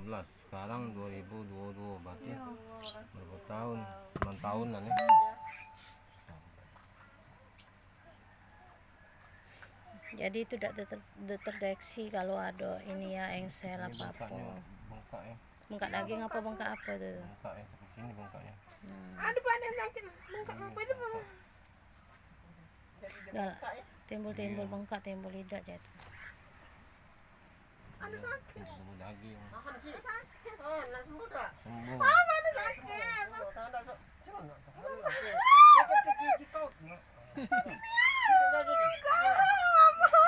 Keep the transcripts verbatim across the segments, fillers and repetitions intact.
Sebelas, sekarang dua ribu dua puluh dua, berarti berapa tahun? Sembilan tahun lah nih. Jadi itu dak ter-, dak terdeteksi kalau ada ini ya, engsel apa-apa. Bengkak ya. Bengkak daging apa bengkak apa tu? Bengkak ya, seperti sini bengkaknya. Hmm. Aduh, panen sakit. Bengkak apa itu, Bang? Dah lah. Timbul-timbul bengkak, timbul idak jatuh. Aduh, sakit. Timbul daging. Tahan, Cik. Sakit. Tahan, nak sembuh tak? Sembuh. Mama, aduh, sakit. Sembuh, sembuh. Tahan, tak, Cik. Cuman nak tahan. Sakit. Sakit gigi kau. Sakit. Sakit gigi. Mama.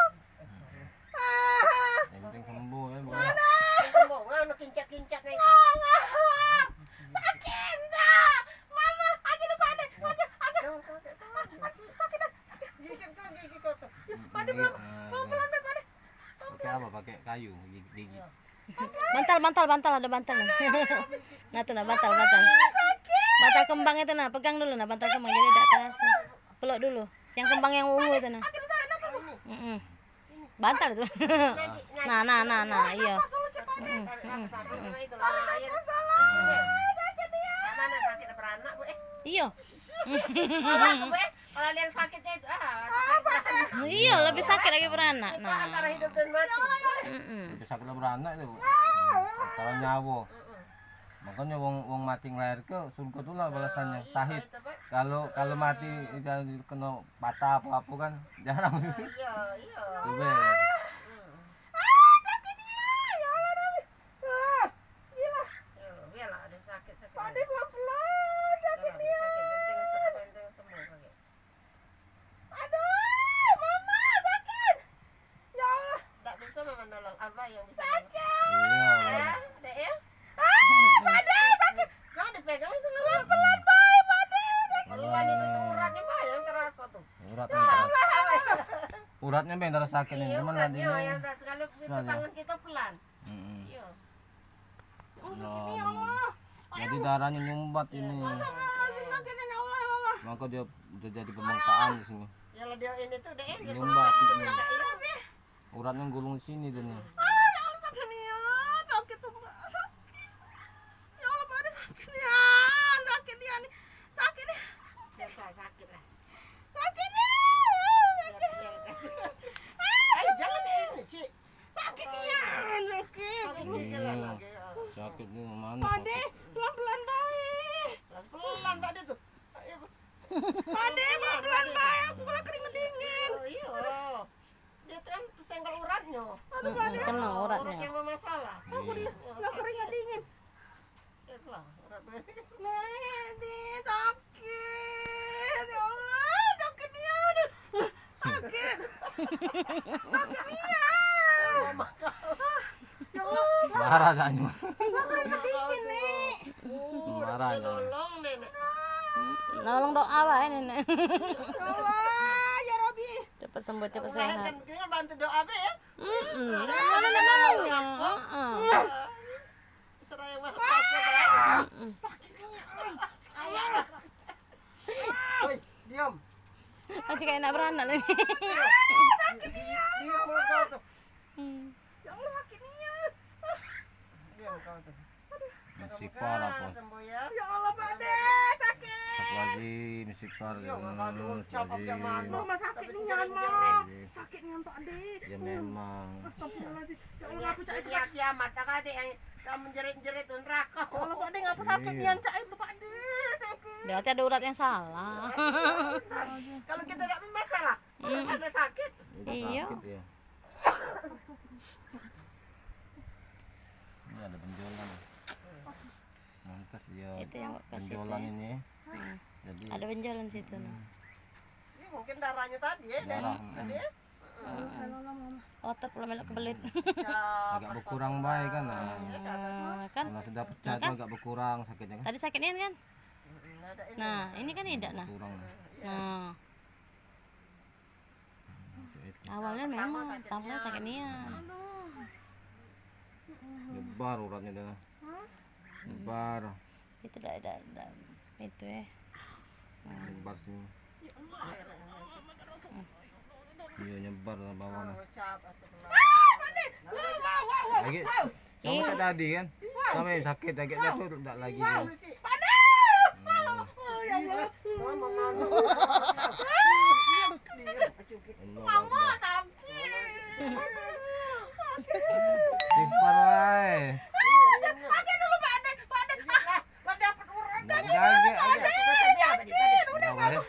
Yang penting sembuh ya, Bu. Mana? Sembuh, nganu kincak-kincak nih. Mama. Sakit dah. Mama, aja depan deh. Aja, aja. Jangan sakit, Pak. Aja, sakit dah, sakit. Gigit kau, gigit kau tuh. Ya, pada pelan, pelan-pelan, Pak, deh. Pakai apa? Pakai kayu gigi, gigi. Bantal, bantal, bantal, ada bantal. Nah, tuh nah, bantal, bantal. Bantal kembang itu nah, pegang dulu nah, bantal kembang jadi dak terasa. Peluk dulu. Yang kembang yang ungu itu nah. Mm-mm. Bantal itu. Nah, nah, nah, nah, iya. Mm-mm, mm-mm, mm-mm. Iyo. Kalau yang sakitnya itu, ah, sakit. Iya, lebih sakit lagi beranak. Nah. Antara hidup dan mati. Mm-mm. Lebih sakit lah beranak itu. Antara nyawa. Mm-mm. Makanya wong, wong mati ngelairke surga tu lah balasannya. Nah, iya, syahid. Itu, Pak. Kalau, kalau mati, mm, kena patah apa-apa kan, jarang. Iya, iya. Coba. Mm. Ah, sakit dia. Ya Allah, Nabi. Ah, gila. Ya Allah, biarlah ada sakit, sakit. Pade pelan-pelan, sakit dia. Sakit, penting se-, penting sembuh, sakit. Aduh, Mama, sakit. Ya Allah. Ndak bisa Mama nolong, Abah yang bisa nolong. Sakit. Iya. Ya, Dek, ya. Ah, Pade, sakit. Jangan dipegang itu, Mama. Pelan-pelan bae, Pade. Sakit. Pelan itu tuh uratnya, Bah, yang terasa tuh. Uratnya terasa. Uratnya yang terasa sakit ini, cuman nanti ini. Iya, uratnya yang terasa. Kalau itu tangan kita pelan. Mm-mm. Iya. Ya Allah, sakitnya, ya Allah. Jadi darahnya nyumbat ini. Astagfirullahaladzim, sakitnya, ya Allah, ya Allah. Maka dia, dia jadi pembengkakan di sini. Ya Allah, dia ini tuh, Dek, dia nyumbat. Iya, iya. Uratnya gulung sini dia nih. Ah, ya Allah, sakitnya, ya. Sakit sumpah, sakit. Ya Allah, Pade, sakitnya. Sakit dia nih. Sakit nih. Biasa sakit lah. Sakitnya. Biar, biar. Eh, jangan ini, Cik. Sakit iya, sakit. Sakit gigi lah lagi, ah. Sakit ni mana? Pade, sakit. Pelan-pelan bae. Pelan-pelan, Pade tuh. Ayo. Pade, pelan-pelan bae. Aku kena keringet dingin. Oh, iya. Dia kan tersenggol uratnya. Aduh, Pade. Kena uratnya. Urat yang bermasalah. Aku di, kena keringet dingin. Itulah, urat. Nek, di, sakit. Ya Allah, sakit dia. Aduh. Sakit. Sakit dia. Ya Allah. Marah saya. Sakit dikit, Nek. Marah ya. Nolong, Nenek. Nolong doa wae, Nenek. Ya Allah, ya Rabbi. Cepet sembuh, cepet sehat. Kita bantu doa be ya. Mm-mm. Ada, ada, ada, ada. Heeh. Serah yang maha kuasa, Bang. Sakit ni. Ayah. Woi, diam. Macam kayak nak beranak ni. Diam mulut kau tu. Hmm. Ya Allah, sakit ni. Diam kau tu. Masih parah, Pon. Sembuh ya. Ya Allah, Pak De, sakit. Satu lagi, masih parah. Ya Allah, Pak De, ucap apa yang mana? Mama sakit ni, Nyan, Mak. Sakit ni, Pak De. Ya, memang. Astagfirullahaladzim. Ya Allah, aku cak kiamat, tak ada yang kamu jerit-jerit tu neraka. Ya Allah, Pak De, ngapa sakit nian cak itu, Pak De? Sakit. Berarti ada urat yang salah. Kalau kita tak bermasalah, ada sakit. Iya. Sakit, ya. Ini ada benjolan. Mantas dia itu yang benjolan itu ya. Ini. Hmm. Jadi ada benjolan situ, nah. Hmm. Ini mungkin darahnya tadi ya, darah, tadi ya. Hmm. Otot pula melok kebelit. Agak berkurang bae kan, nah. Iya, kan? Hmm, kan? Kalau sudah pecah itu agak berkurang sakitnya kan. Tadi sakitnya kan? Hmm, ada ini. Nah, ini kan idak, nah. Berkurang. Iya. Nah. Awalnya memang pertama sakit nian. Nyebar uratnya dah. Nyebar. Itu dah, dah, dah, itu, eh. Nyebar sini. Iya, nyebar lah bawah nah. Lagi sama kayak tadi kan? Kami sakit, sakit dah tu dak lagi. Panas. Ya Allah. Mama, mama. Mama sakit. Timpal wae. Pakai dulu, Pak Ade, Pak Ade. Ah, lah dapet orang. Dak gaget, gaget. Udah, udah, udah.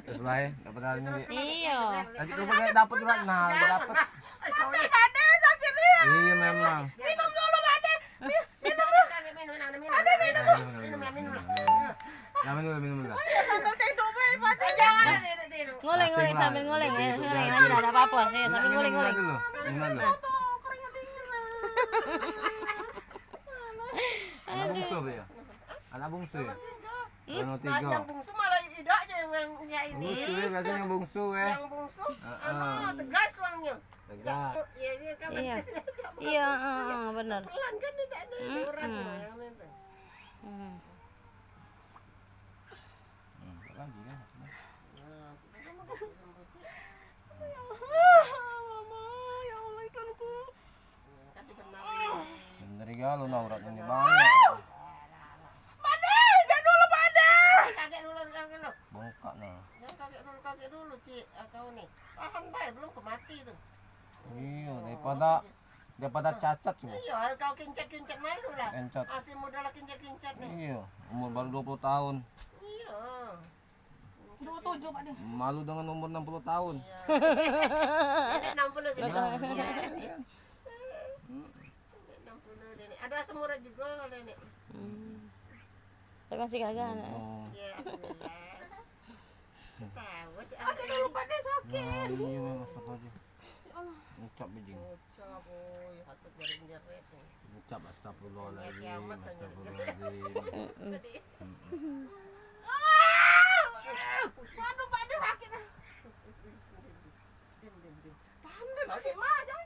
Terus bae, dapat hari ni. Iyo. Tadi tu pakai dapat surat, nah, dapat. Sakit, Pak Ade, sakit dia. Iyo, memang. Minum dulu, Pak Ade. Mi-, minum dulu. Pak Ade, minum. Minum, minum, minum. Minum, minum. Minum dulu, minum dulu. Sambil tidur bae, Pak Ade. Jangan tidur, tidur. Ngoleng, ngoleng, sambil ngoleng, ya. Ngoleng, ada, ada apa-apa. Ya, sambil ngoleng, ngoleng. Minum dulu. Minum dulu. Anak bungsu apa ya? Anak bungsu ya? Anak tiga. Nah, yang bungsu malah idak aja yang, yang ini. Bungsu ya, biasanya yang bungsu ya. Yang bungsu, heeh, anu, tegas orangnya. Tegas. Iya, iya, kan. Iya. Iya, heeh, bener. Pelan kan, tidak ada orang yang itu. Hmm. Hmm, lagi kan. Nah, kita kan mau kasih sembuh, Cik. Ya Allah, Mama, ya Allah, ikanku. Bener ya, lu auratnya ni banyak. Pade, jangan dulu, Pade. Kakek dulu, kakek dulu. Bengkak nah. Jangan kakek dulu, kakek dulu, Cik. Ah, kau ni. Tahan bae, belum ke mati tu. Iya, daripada, daripada cacat semua. Iya, kau kincet-kincet malu lah. Kincet. Masih muda lah kincet-kincet ni. Iya, umur baru dua puluh tahun. Iya. Dua tujuh, Pak, dia. Malu dengan umur enam puluh tahun. Iya. Nenek enam puluh sudah. Iya. Nenek enam puluh dia ni. Ada asam urat juga kalau nenek. Hmm. Tapi masih gagah anak. Oh. Iya, alhamdulillah. Tahu aja. Ada dulu, Pak, dia sakit. Nah, iya, memang sakit aja. Ya Allah. Ngucap bijing. Ngucap, oi, hatut jaring jepit ni. Ngucap astagfirullahaladzim, astagfirullahaladzim. Tadi. Mm-mm. Aduh, Pak, dia sakit. Dim, dim, dim. Tahan dulu, Cik Ma, jangan